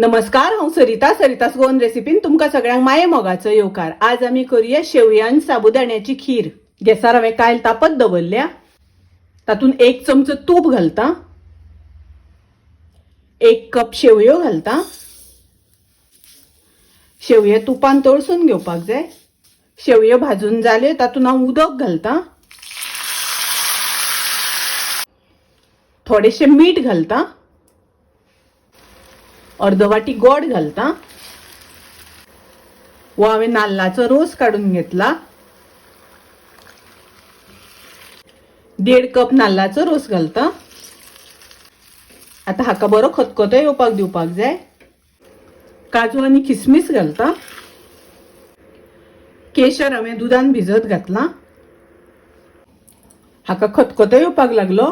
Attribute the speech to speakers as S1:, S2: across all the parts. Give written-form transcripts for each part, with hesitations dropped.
S1: नमस्कार, हांव सरिता. सरितास गोवन रेसिपीन तुमकां सगळ्यांक माये मोगाचो येवकार. आज आमी करूया शेवयान साबुदाण्याची खीर. गॅसार हांवें कायल तापत दवरल्या. तातूंत 1 चमचो तूप घालता, 1 कप शेवयो घालता. शेवयो तुपान तळसून घेवपाक जाय. शेवयो भाजून जाल्यो, तातूंत हांव उदक घालता, थोडेशें मीठ घालता, अर्द वाटी गोड घालता. वो हांवें नाल्लाचो रोस काडून घेतला. 1.5 कप नाल्लाचो रोस घालता. आतां हाका बरो खतखतो येवपाक दिवपाक जाय. काजू आनी किसमीस घालता. केशर हांवें दुदान भिजत घातला. हाका खतखतो येवपाक लागलो.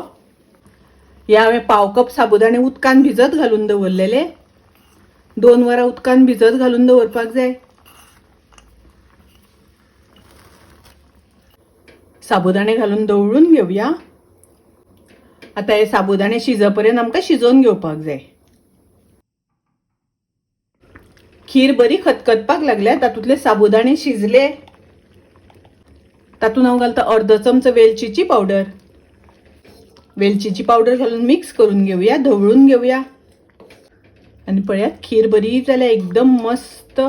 S1: हे हांवें 1/4 कप साबुदाणे उदकान भिजत घालून दवरलेले. 2 वरां उदकान भिजत घालून दवरपाक जाय. साबुदाणे घालून दवरून घेवया. आतां हे साबुदाणे शिजपर्यंत आमकां शिजोवन घेवपाक जाय. खीर बरी खतखतपाक लागल्या. तातूंतले साबुदाणे शिजले. तातूंत हांव घालता अर्द चमचो वेलचीची पावडर. वेलचीची पावडर घालून मिक्स करून घेवया, धवळून घेवया. आनी पळयात खीर बरी जाल्या, एकदम मस्त.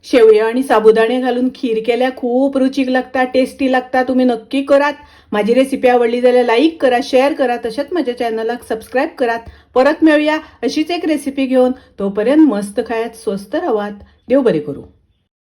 S1: शेवयो आनी साबुदाणे घालून खीर केल्या, खूब रुचीक लागता, टेस्टी लागता. तुमी नक्की करात. माझी रेसिपी आवडली जाल्यार लाईक करा, शेअर करा, तशेंच माझ्या चॅनलाक सबस्क्राईब करात. परत मेळुया अशीच एक रेसिपी घेवन. तोपर्यंत मस्त खायात, स्वस्थ रावात. देव बरें करूं.